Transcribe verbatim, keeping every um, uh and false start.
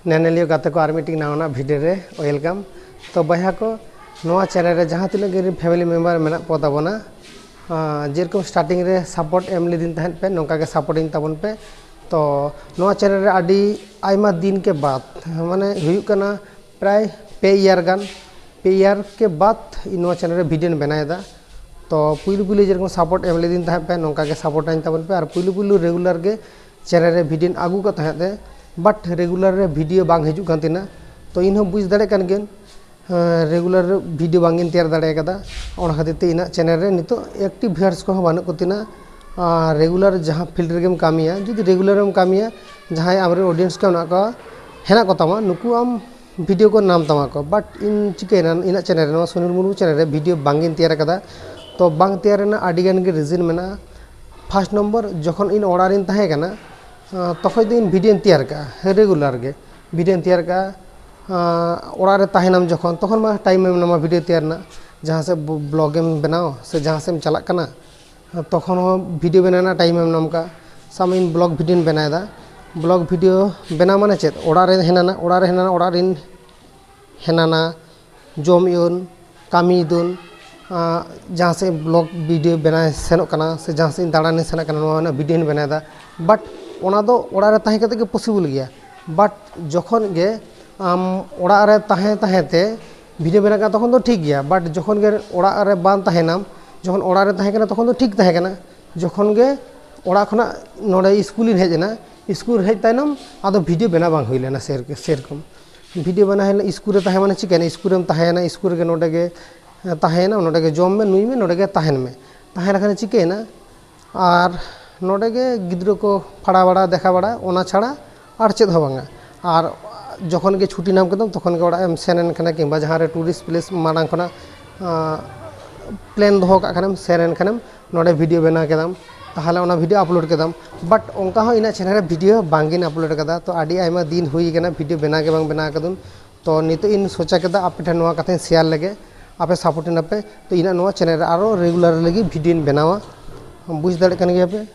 ᱧᱮᱧᱮᱞᱤᱭᱟᱹ ᱜᱟᱛᱮ ᱠᱚ, ᱟᱨ ᱢᱤᱫᱴᱤᱡ ᱱᱟᱣᱟᱱᱟᱜ ᱵᱷᱤᱰᱤᱭᱳ ᱨᱮ ᱣᱮᱞᱠᱟᱢ᱾ ᱛᱚ ᱵᱚᱭᱦᱟ ᱠᱚ, ᱱᱚᱣᱟ ᱪᱮᱱᱮᱞ ᱨᱮ ᱡᱟᱦᱟᱸ ᱛᱤᱱᱟᱹᱜ ᱜᱮ ᱯᱷᱮᱢᱤᱞᱤ ᱢᱮᱢᱵᱟᱨ ᱢᱮᱱᱟᱜ ᱠᱚ ᱛᱟᱵᱚᱱᱟ, ᱟᱸ, ᱡᱮᱨᱚᱠᱚᱢ ᱥᱴᱟᱨᱴᱤᱝ ᱨᱮ ᱥᱟᱯᱳᱨᱴ ᱮᱢ ᱞᱤᱫᱤᱧ ᱛᱟᱦᱮᱸᱫ ᱯᱮ, ᱱᱚᱝᱠᱟ ᱜᱮ ᱥᱟᱯᱳᱨᱴᱤᱧ ᱛᱟᱵᱚᱱ ᱯᱮ᱾ ᱛᱚ ᱱᱚᱣᱟ ᱪᱮᱱᱮᱞ ᱨᱮ ᱟᱹᱰᱤ ᱟᱭᱢᱟ ᱫᱤᱱ ᱠᱮ ᱵᱟᱫ, ᱢᱟᱱᱮ ᱦᱩᱭᱩᱜ ᱠᱟᱱᱟ ᱯᱨᱟᱭ ᱯᱮ ᱤᱭᱟᱨ ᱜᱟᱱ, ᱯᱮ ᱤᱭᱟᱨ ᱠᱮ ᱵᱟᱫ ᱤᱧ ᱱᱚᱣᱟ ᱪᱮᱱᱮᱞ ᱨᱮ ᱵᱷᱤᱰᱤᱭᱳᱧ ᱵᱮᱱᱟᱣᱮᱫᱟ᱾ ᱛᱚ ᱯᱩᱭᱞᱩ ᱯᱩᱭᱞᱩ ᱡᱮᱨᱚᱠᱚᱢ ᱥᱟᱯᱳᱨᱴ ᱮᱢ ᱞᱤᱫᱤᱧ ᱛᱟᱦᱮᱸᱫ ᱯᱮ, ᱱᱚᱝᱠᱟ ᱜᱮ ᱥᱟᱯᱳᱨᱴ ᱟᱹᱧ ᱛᱟᱵᱚᱱ ᱯᱮ᱾ ᱟᱨ ᱯᱩᱭᱞᱩ ᱯᱩᱭᱞᱩ ᱨᱮᱜᱩᱞᱟᱨ ᱜᱮ ᱪᱮᱱᱮᱞ ᱨᱮ ᱵᱷᱤᱰᱤᱭᱳᱧ ᱟᱹᱜᱩ ᱠᱟᱜ ᱛᱟᱦᱮᱸᱫ ᱛᱮ, ᱵᱟᱴ ᱨᱮᱜᱩᱞᱟᱨ ᱨᱮ ᱵᱷᱤᱰᱤᱭᱳ ᱵᱟᱝ ᱦᱤᱡᱩᱜ ᱠᱟᱱ ᱛᱤᱧᱟᱹ᱾ ᱛᱚ ᱤᱧ ᱦᱚᱸ ᱵᱩᱡᱽ ᱫᱟᱲᱮᱭᱟᱜ ᱠᱟᱱ ᱜᱤᱭᱟᱹᱧ, ᱨᱮᱜᱩᱞᱟᱨ ᱵᱷᱤᱰᱤᱭᱳ ᱵᱟᱝ ᱤᱧ ᱛᱮᱭᱟᱨ ᱫᱟᱲᱮ ᱠᱟᱫᱟ, ᱚᱱᱟ ᱠᱷᱟᱹᱛᱤᱨ ᱛᱮ ᱤᱧᱟᱹᱜ ᱪᱮᱱᱮᱞ ᱨᱮ ᱱᱤᱛᱚᱜ ᱮᱠᱴᱤᱵᱷ ᱵᱷᱤᱭᱩᱣᱟᱨᱥ ᱠᱚᱦᱚᱸ ᱵᱟᱹᱱᱩᱜ ᱠᱚ ᱛᱤᱧᱟᱹ᱾ ᱟᱨ ᱨᱮᱜᱩᱞᱟᱨ ᱡᱟᱦᱟᱸ ᱯᱷᱤᱞᱰ ᱨᱮᱜᱮᱢ ᱠᱟᱹᱢᱤᱭᱟ, ᱡᱩᱫᱤ ᱨᱮᱜᱩᱞᱟᱨᱮᱢ ᱠᱟᱹᱢᱤᱭᱟ, ᱡᱟᱦᱟᱸᱭ ᱟᱢᱨᱮᱱ ᱚᱰᱤᱭᱮᱱᱥ ᱠᱚ ᱢᱮᱱᱟᱜ ᱠᱚᱣᱟ, ᱦᱮᱱᱟᱜ ᱠᱚᱛᱟᱢᱟ, ᱱᱩᱠᱩ ᱟᱢ ᱵᱷᱤᱰᱤᱭᱳ ᱠᱚ ᱧᱟᱢ ᱛᱟᱢᱟ ᱠᱚ᱾ ᱵᱟᱴ ᱤᱧ ᱪᱤᱠᱟᱹᱭᱮᱱᱟ, ᱤᱧᱟᱹᱜ ᱪᱮᱱᱮᱞ ᱨᱮ, ᱱᱚᱣᱟ ᱥᱩᱱᱤᱞ ᱢᱩᱨᱢᱩ ᱪᱮᱱᱮᱞ ᱨᱮ ᱵᱷᱤᱰᱤᱭᱳ ᱵᱟᱝ ᱤᱧ ᱛᱮᱭᱟᱨ ᱠᱟᱫᱟ᱾ ᱛᱚ ᱵᱟᱝ ᱛᱮᱭᱟᱨ ᱨᱮᱱᱟᱜ ᱟᱹᱰᱤ ᱜᱟᱱ ᱜᱮ ᱨᱤᱡᱤᱱ ᱢᱮᱱᱟᱜᱼᱟ᱾ ᱯᱷᱟᱥᱴ ᱱᱚᱢᱵᱚᱨ, ᱡᱚᱠᱷᱚᱱ ᱤᱧ ᱚᱲᱟᱜ ᱨᱤᱧ ᱛᱟᱦᱮᱸ ᱠᱟᱱᱟ, ᱟᱸ, ᱛᱚᱠᱷᱚᱱ ᱫᱚ ᱤᱧ ᱵᱷᱤᱰᱤᱭᱳᱧ ᱛᱮᱭᱟᱨ ᱠᱟᱜᱼᱟ, ᱨᱮᱜᱩᱞᱟᱨ ᱜᱮ ᱵᱷᱤᱰᱤᱭᱳᱧ ᱛᱮᱭᱟᱨ ᱠᱟᱜᱼᱟ᱾ ᱟᱸ, ᱚᱲᱟᱜ ᱨᱮ ᱛᱟᱦᱮᱱᱟᱢ ᱡᱚᱠᱷᱚᱱ, ᱛᱚᱠᱷᱚᱱ ᱢᱟ ᱴᱟᱭᱤᱢ ᱮᱢ ᱧᱟᱢᱟ ᱵᱷᱤᱰᱤᱭᱳ ᱛᱮᱭᱟᱨ ᱨᱮᱱᱟᱜ, ᱡᱟᱦᱟᱸ ᱥᱮᱫ ᱵᱞᱚᱜ ᱮᱢ ᱵᱮᱱᱟᱣ ᱥᱮ ᱡᱟᱦᱟᱸ ᱥᱮᱫ ᱮᱢ ᱪᱟᱞᱟᱜ ᱠᱟᱱᱟ, ᱛᱚᱠᱷᱚᱱ ᱦᱚᱸ ᱵᱷᱤᱰᱤᱭᱳ ᱵᱮᱱᱟᱣ ᱨᱮᱱᱟᱜ ᱴᱟᱭᱤᱢ ᱮᱢ ᱧᱟᱢ ᱠᱟᱜᱼᱟ᱾ ᱥᱟᱵ ᱢᱮ ᱤᱧ ᱵᱞᱚᱜ ᱵᱷᱤᱰᱤᱭᱳᱧ ᱵᱮᱱᱟᱣᱮᱫᱟ, ᱵᱞᱚᱜ ᱵᱷᱤᱰᱤᱭᱳ ᱵᱮᱱᱟᱣ ᱢᱟᱱᱮ ᱪᱮᱫ? ᱚᱲᱟᱜ ᱨᱮ ᱦᱮᱱᱟᱱᱟ, ᱚᱲᱟᱜ ᱨᱮ ᱦᱮᱱᱟᱱᱟ, ᱚᱲᱟᱜ ᱨᱮᱱ ᱦᱮᱱᱟᱱᱟ, ᱡᱚᱢ ᱤᱭᱟᱹᱧ, ᱠᱟᱹᱢᱤ ᱫᱩᱧ, ᱟᱸ, ᱡᱟᱦᱟᱸ ᱥᱮᱫ ᱵᱞᱚᱜ ᱵᱷᱤᱰᱤᱭᱳ ᱵᱮᱱᱟᱣ ᱥᱮᱱᱚᱜ ᱠᱟᱱᱟ ᱥᱮ ᱡᱟᱦᱟᱸ ᱥᱮᱫ ᱤᱧ ᱫᱟᱬᱟᱱᱤᱧ ᱥᱮᱱᱚᱜ ᱠᱟᱱᱟ, ᱱᱚᱣᱟ ᱨᱮᱱᱟᱜ ᱵᱷᱤᱰᱤᱭᱳᱧ ᱵᱮᱱᱟᱣᱮᱫᱟ᱾ ᱵᱟᱴ ᱚᱱᱟ ᱫᱚ ᱚᱲᱟᱜ ᱨᱮ ᱛᱟᱦᱮᱸ ᱠᱟᱛᱮ ᱜᱮ ᱯᱚᱥᱤᱵᱚᱞ ᱜᱮᱭᱟ᱾ ᱵᱟᱴ ᱡᱚᱠᱷᱚᱱ ᱜᱮ ᱟᱢ ᱚᱲᱟᱜ ᱨᱮ ᱛᱟᱦᱮᱸ ᱛᱟᱦᱮᱸ ᱛᱮ ᱵᱷᱤᱰᱤᱭᱳ ᱵᱮᱱᱟᱜ ᱠᱟᱱᱟ, ᱛᱚᱠᱷᱚᱱ ᱫᱚ ᱴᱷᱤᱠ ᱜᱮᱭᱟ᱾ ᱵᱟᱴ ᱡᱚᱠᱷᱚᱱ ᱜᱮ ᱚᱲᱟᱜ ᱨᱮ ᱵᱟᱝ ᱛᱟᱦᱮᱱᱟᱢ, ᱡᱚᱠᱷᱚᱱ ᱚᱲᱟᱜ ᱨᱮ ᱛᱟᱦᱮᱸ ᱠᱟᱱᱟ, ᱛᱚᱠᱷᱚᱱ ᱫᱚ ᱴᱷᱤᱠ ᱛᱟᱦᱮᱸ ᱠᱟᱱᱟ᱾ ᱡᱚᱠᱷᱚᱱ ᱜᱮ ᱚᱲᱟᱜ ᱠᱷᱚᱱᱟᱜ ᱱᱚᱰᱮ ᱥᱠᱩᱞᱤᱧ ᱦᱮᱡ ᱮᱱᱟ, ᱥᱠᱩᱞ ᱦᱮᱡ ᱛᱟᱭᱱᱚᱢ ᱟᱫᱚ ᱵᱷᱤᱰᱤᱭᱳ ᱵᱮᱱᱟᱣ ᱵᱟᱝ ᱦᱩᱭ ᱞᱮᱱᱟ ᱥᱮᱨ-, ᱥᱮᱨᱚᱠᱚᱢ᱾ ᱵᱷᱤᱰᱤᱭᱳ ᱵᱮᱱᱟᱣ ᱦᱩᱭ ᱞᱮᱱᱟ, ᱥᱠᱩᱞ ᱨᱮ ᱛᱟᱦᱮᱸ ᱢᱟᱱᱮ ᱪᱤᱠᱟᱹᱭᱮᱱᱟ? ᱥᱠᱩᱞ ᱨᱮᱢ ᱛᱟᱦᱮᱸᱭᱮᱱᱟ, ᱥᱠᱩᱞ ᱨᱮᱜᱮ ᱱᱚᱰᱮ ᱜᱮ, ᱮ, ᱛᱟᱦᱮᱸᱭᱮᱱᱟ, ᱱᱚᱰᱮ ᱜᱮ ᱡᱚᱢ ᱢᱮ, ᱧᱩᱭ ᱢᱮ, ᱱᱚᱰᱮ ᱜᱮ ᱛᱟᱦᱮᱱ ᱢᱮ᱾ ᱛᱟᱦᱮᱸ ᱞᱮᱠᱷᱟᱱ ᱪᱤᱠᱟᱹᱭᱮᱱᱟ? ᱟᱨ ᱱᱚᱰᱮ ᱜᱮ ᱜᱤᱫᱽᱨᱟᱹ ᱠᱚ ᱯᱷᱟᱲᱟ ᱵᱟᱲᱟ, ᱫᱮᱠᱷᱟ ᱵᱟᱲᱟ, ᱚᱱᱟ ᱪᱷᱟᱲᱟ ᱟᱨ ᱪᱮᱫ ᱦᱚᱸ ᱵᱟᱝᱟ᱾ ᱟᱨ ᱡᱚᱠᱷᱚᱱ ᱜᱮ ᱪᱷᱩᱴᱤ ᱧᱟᱢ ᱠᱮᱫᱟᱢ, ᱛᱚᱠᱷᱚᱱ ᱜᱮ ᱚᱲᱟᱜ ᱮᱢ ᱥᱮᱱ ᱮᱱ ᱠᱷᱟᱱ, ᱠᱤᱝᱵᱟ ᱡᱟᱦᱟᱸ ᱨᱮ ᱴᱩᱨᱤᱥᱴ ᱯᱞᱮᱥ ᱢᱟᱲᱟᱝ ᱠᱷᱚᱱᱟᱜ, ᱟᱸ, ᱯᱞᱮᱱ ᱫᱚᱦᱚ ᱠᱟᱜ ᱠᱷᱟᱱᱮᱢ, ᱥᱮᱱ ᱮᱱ ᱠᱷᱟᱱᱮᱢ, ᱱᱚᱰᱮ ᱵᱷᱤᱰᱤᱭᱳ ᱵᱮᱱᱟᱣ ᱠᱮᱫᱟᱢ, ᱛᱟᱦᱚᱞᱮ ᱚᱱᱟ ᱵᱷᱤᱰᱤᱭᱳ ᱟᱯᱞᱳᱰ ᱠᱮᱫᱟᱢ᱾ ᱵᱟᱴ ᱚᱱᱠᱟ ᱦᱚᱸ ᱤᱧᱟᱹᱜ ᱪᱮᱱᱮᱞ ᱨᱮ ᱵᱷᱤᱰᱤᱭᱳ ᱵᱟᱝ ᱜᱤᱧ ᱟᱯᱞᱳᱰ ᱠᱟᱫᱟ᱾ ᱛᱚ ᱟᱹᱰᱤ ᱟᱭᱢᱟ ᱫᱤᱱ ᱦᱩᱭ ᱠᱟᱱᱟ ᱵᱷᱤᱰᱤᱭᱳ ᱵᱮᱱᱟᱣ ᱜᱮ ᱵᱟᱝ ᱵᱮᱱᱟᱣ ᱠᱟᱫᱩᱧ᱾ ᱛᱚ ᱱᱤᱛᱚᱜ ᱤᱧ ᱥᱚᱪᱟ ᱠᱮᱫᱟ ᱟᱯᱮ ᱴᱷᱮᱱ ᱱᱚᱣᱟ ᱠᱟᱛᱷᱟᱧ ᱥᱮᱭᱟᱨ ᱞᱮᱜᱮ, ᱟᱯᱮ ᱥᱟᱯᱳᱨᱴ ᱤᱧᱟᱹᱯᱮ᱾ ᱛᱚ ᱤᱧᱟᱹᱜ ᱱᱚᱣᱟ ᱪᱮᱱᱮᱞ ᱨᱮ ᱟᱨᱚ ᱨᱮᱜᱩᱞᱟᱨ ᱞᱟᱹᱜᱤᱫ ᱵᱷᱤᱰᱤᱭᱳᱧ ᱵᱮᱱᱟᱣᱟ, ᱵᱩᱡᱽ ᱫᱟᱲᱮᱭᱟᱜ ᱠᱟᱱ ᱜᱮᱭᱟ ᱯᱮ᱾